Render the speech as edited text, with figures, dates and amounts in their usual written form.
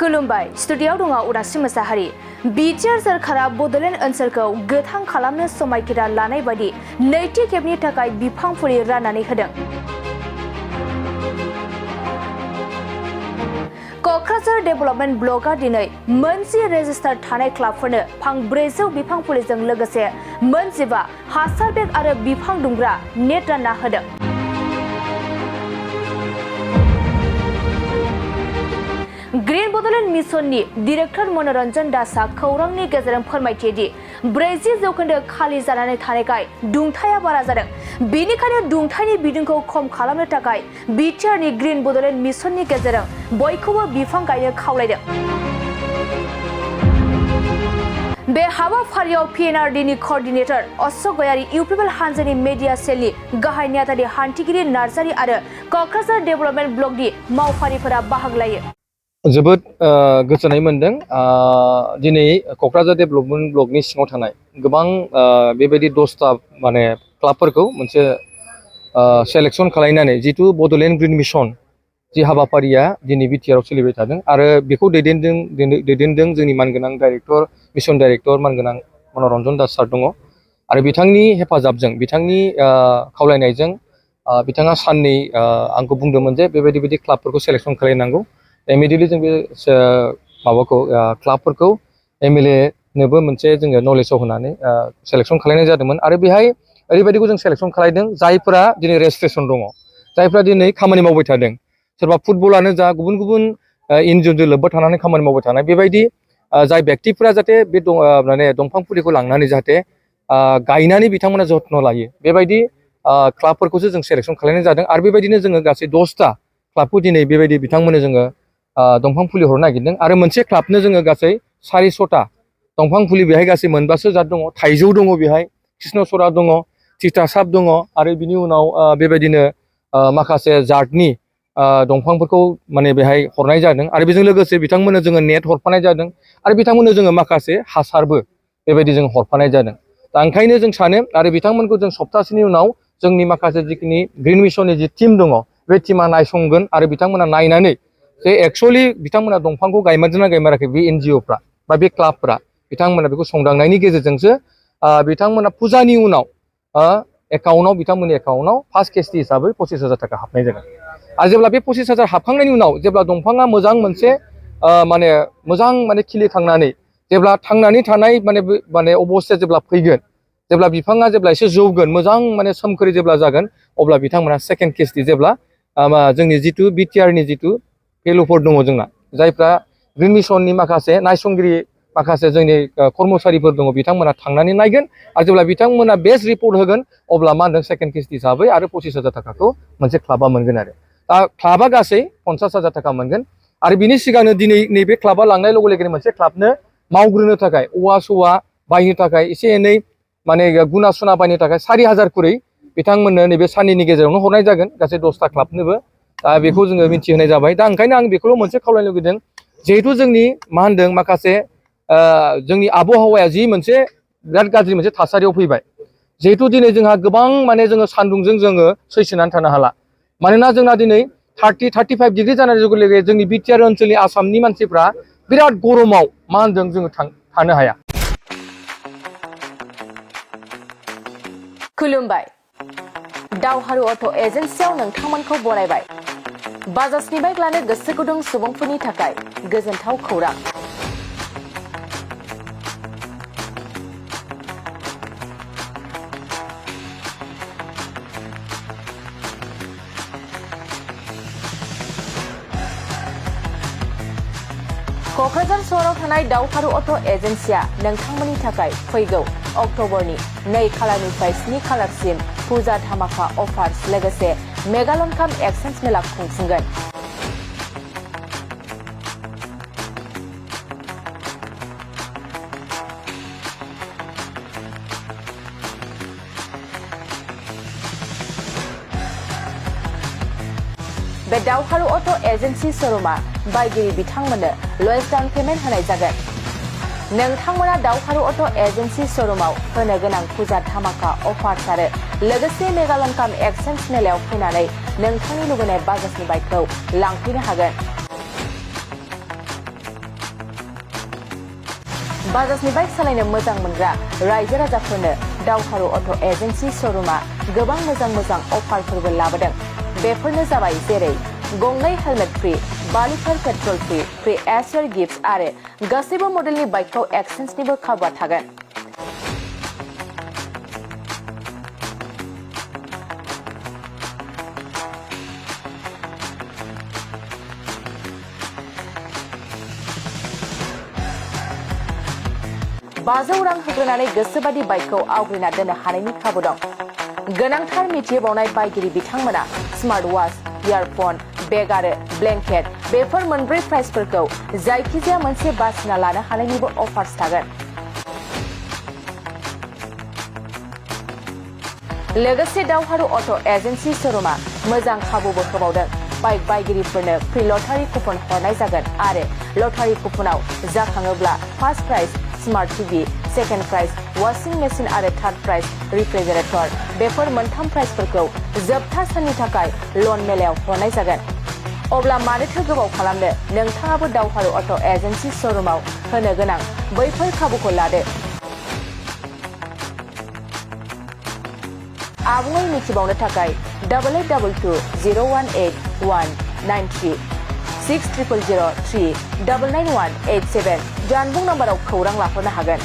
खुलुमबाय स्टुडिय'आव दङ उदासि मोसाहारि बिटिआर सरकारा बड'लेण्ड ओनसोलखौ गोथां खालामनो समायखिरा लानाय बायदि नैथि खेबनि थाखाय बिफां फुलि राननानै होदों। क'क्राझार डेभेलपमेन्ट ब्लकआ दिनै मोनसे रेजिस्टार थानाय क्लाबफोरनो फां 400 बिफां फुलिजों लोगोसे मोनजिबा हासार बेग आरो बिफां दुंग्रा नेट रानना होदों। ग्रीन बड'लेण्ड मिशननि डिरेक्टर मनोरन्जन दासआ खौरांनि गेजेरजों फोरमायथियोदि 40% खालि जानानै थानायखाय दुंथाया बारा जादों। बेनिखायनो दुंथायनि बिदुंखौ खम खालामनो थाखाय बिटिआरनि ग्रीन बड'लेण्ड मिशननि गेजेरजों बयखौबो बिफां गायनो खावलायदों। बे हाबाफारियाव पिएनआरडिनि कोअर्डिनेटर अशोक गयारी, इउपिपिएल हानजानि मिडिया सेलनि गाहाय नेहाथारि हान्थिगिरि नार्जारी आरो क'क्राझार डेभेलपमेन्ट ब्लकनि मावफारिफोरा बाहागो लायो। जोबोद गोजोननाय मोनदों। दिनै क'क्राझार डेभेलपमेन्ट ब्लकनि सिङाव थानाय गोबां बेबायदि 10टा माने क्लाबफोरखौ मोनसे सेलेक्सन खालामनानै जितु बड'लेण्ड ग्रीन मिशन जि हाबाफारिया दिनै बिटिआरआव सोलिबाय थादों आरो बेखौ दैदेनदों जोंनि मानगोनां डाइरेक्टर मिशन डाइरेक्टर मानगोनां मनोरन्जन दास सार दङ आरो बिथांनि हेफाजाबजों बिथांनि खावलायनायजों बिथाङा साननै आंखौ बुंदोंमोन जे बेबायदि क्लाबफोरखौ सेलेक्सन खालामनांगौ। इमिडियेटलि जों बे माबाखौ क्लाबफोरखौ एमएलए नोबो मोनसे जोङो नलेजाव होनानै सेलेक्सन खालामनाय जादोंमोन आरो बेहाय ओरैबायदिखौ जों सेलेक्सन खालामदों जायफोरा दिनै रेजिस्ट्रेसन दङ, जायफ्रा दिनै खामानि मावबाय थादों, सोरबा फुटबलानो जा गुबुन गुबुन एनजिअजों लोब्बा थानानै खामानि मावबाय थानाय बेबायदि जाय व्यक्तिफोरा जाहाथे बे माने दंफां फुलिखौ लांनानै जाहाथे गायनानै बिथांमोना जत्न लायो बेबायदि क्लाबफोरखौसो जों सेलेक्सन खालामनाय जादों आरो बेबायदिनो जोङो गासै 10टा क्लाबखौ दिनै बेबायदि बिथांमोननो जोङो दंफां फुलि हरनो नागिरदों आरो मोनसे क्लाबनो जोङो गासै 400टा दंफां फुलि बेहाय गासै मोनबासो जात दङ। थाइजौ दङ, बेहाय कृष्णचूड़ा दङ, तितासाप दङ आरो बिनि उनाव बेबायदिनो माखासे जातनि दंफांफोरखौ माने बेहाय हरनाय जादों आरो बेजों लोगोसे बिथांमोननो जोङो नेट हरफानाय जादों आरो बिथांमोननो जोङो माखासे हासारबो बेबायदि जों हरफानाय जादों। दा ओंखायनो जों सानो आरो बिथांमोनखौ जों सप्तासेनि उनाव जोंनि माखासे जिखिनि ग्रीन मिशननि जि टीम दङ बे टीमा नायसंगोन आरो बिथांमोना नायनानै जे एक्चुअलि बिथांमोना दंफांखौ गायमारदोंना गायमाराखै बे एनजिअफ्रा बा बे क्लाबफ्रा बिथांमोना बेखौ संदांनायनि गेजेरजोंसो बिथांमोना फुजानि उनाव एकाउन्टआव बिथांमोननि एकाउन्टआव फार्स्ट किस्ति हिसाबै 25,000 थाखा हाबनाय जागोन आरो जेब्ला बे 25,000 हाबखांनायनि उनाव जेब्ला दंफाङा मोजां मोनसे माने मोजां माने खिलिखांनानै जेब्ला थांनानै थानाय माने अबस्थाया जेब्ला फैगोन, जेब्ला बिफाङा जेब्ला एसे जौगोन मोजां माने सोमखोरै जेब्ला जागोन अब्ला बिथांमोना सेकेन्ड किस्ति जेब्ला जोंनि जितु बिटिआरनि जितु फेल'फोर दङ जोंना, जायफ्रा ग्रीन मिशननि माखासे नायसंगिरि माखासे जोंनि कर्मचारिफोर दङ बिथांमोना थांनानै नायगोन आरो जेब्ला बिथांमोना बेस्ट रिपर्ट होगोन अब्ला मा होनदों सेकेन्ड किस्ति हिसाबै आरो 25,000 थाखाखौ मोनसे क्लाबा मोनगोन आरो दा क्लाबा गासै 50,000 थाखा मोनगोन आरो बिनि सिगांनो दिनै नैबे क्लाबा लांनाय लोगो लोगोनो मोनसे क्लाबनो मावग्रोनो थाखाय औवा सौवा बायनो थाखाय एसे एनै माने गुना सुना बायनो थाखाय 4,000 खरै बिथांमोननो नैबे साननैनि गेजेरावनो हरनाय जागोन गासै 10टा क्लाबनोबो। दा बेखौ जोङो मिथिहोनाय जाबाय। दा ओंखायनो आं बेखौल' मोनसे खावलायनो लुगैदों, जिहेथु जोंनि मा होनदों माखासे जोंनि आबहावाया जि मोनसे बिराद गाज्रि मोनसे थासारियाव फैबाय, जिहेथु दिनै जोंहा गोबां माने जोङो सान्दुंजों जोङो सैसोनानै थानो हाला, मानोना जोंना दिनै 30-35 डिग्री जानाय लोगो लोगो जोंनि बिटिआर ओनसोलनि आसामनि मानसिफ्रा बिराद गरमाव मा होनदों जोङो थानो हाया। खुलुमबाय, दावहारु अट' एजेन्सियाव नोंथांमोनखौ बरायबाय। बाजाजनि बाइक लानो गोसो गुदुं सुबुंफोरनि थाखाय गोजोनथाव खौरां। क'क्राझार सहराव थानाय दावहारु अट' एजेन्सिया नोंथांमोननि थाखाय फैगौ अक्ट'बरनि 2 खालारनिफ्राय 7 खालारसिम फुजा धामाका अफार्स लोगोसे मेगालन काम एक्सचेन्ज मेला खुंफुंगोन। बे दावहारु अट' एजेन्सि श'रुमा बायगिरि बिथांमोननो लयेस्ट डाउन पेमेन्ट होनाय जागोन। नोंथांमोना दावहारु अट' एजेन्सि श'रुमाव होनो गोनां फुजा धामाका अफार्स आरो लोगोसे मेगालन काम एक्सचेन्ज मेलायाव फैनानै नोंथांनि लुबैनाय बाजाजनि बाइकखौ लांफैनो हागोन। बाजाजनि बाइक सालायनो मोजां मोनग्रा रायजो राजाफोरनो दावहारु अट' एजेन्सि श'रुमा गोबां मोजां अफारफोरबो लाबोदों। बेफोरनो जाबाय जेरै गंनै helmet free, 5 litre petrol free air gift आरो गासैबो मडेलनि बाइकखौ एक्सचेन्जनिबो खाबुआ थागोन। बाजौ रां होग्रोनानै गोसोबादि बाइकखौ आवग्रिना दोननो हानायनि खाबु दं। गोनांथार मिथिहोबावनाय बायगिरि बिथांमोना स्मार्ट वाच, इयारफन, बेग आरो ब्लेंकेट बेफोर मोनब्रै प्राइसफोरखौ जायखिजाया मोनसे बासिना लानो हानायनिबो अफार्स थागोन। लोगोसे दावहारु अट' एजेन्सि श'रुमा मोजां खाबुबो होबावदों। बाइक बायगिरिफोरनो फ्रि लटारि कुपन हरनाय जागोन आरो लटारि कुपनाव जाखाङोब्ला first prize smart TV, second prize washing machine आरो थार्ड प्राइज रिफ्रिजारेटर बेफोर मोनथाम प्राइजफोरखौ जोबथा साननि थाखाय लन मेलायाव हरनाय जागोन। अब्ला मानोथो गोबाव खालामनो, नोंथाङाबो दावहारु अट' एजेन्सि श'रुमाव होनो गोनां बैफोर खाबुखौ लादो। आबुङै मिथिबावनो थाखाय 8822018193 600003 99187 जानबुं नाम्बाराव खौरां लाहरनो हागोन।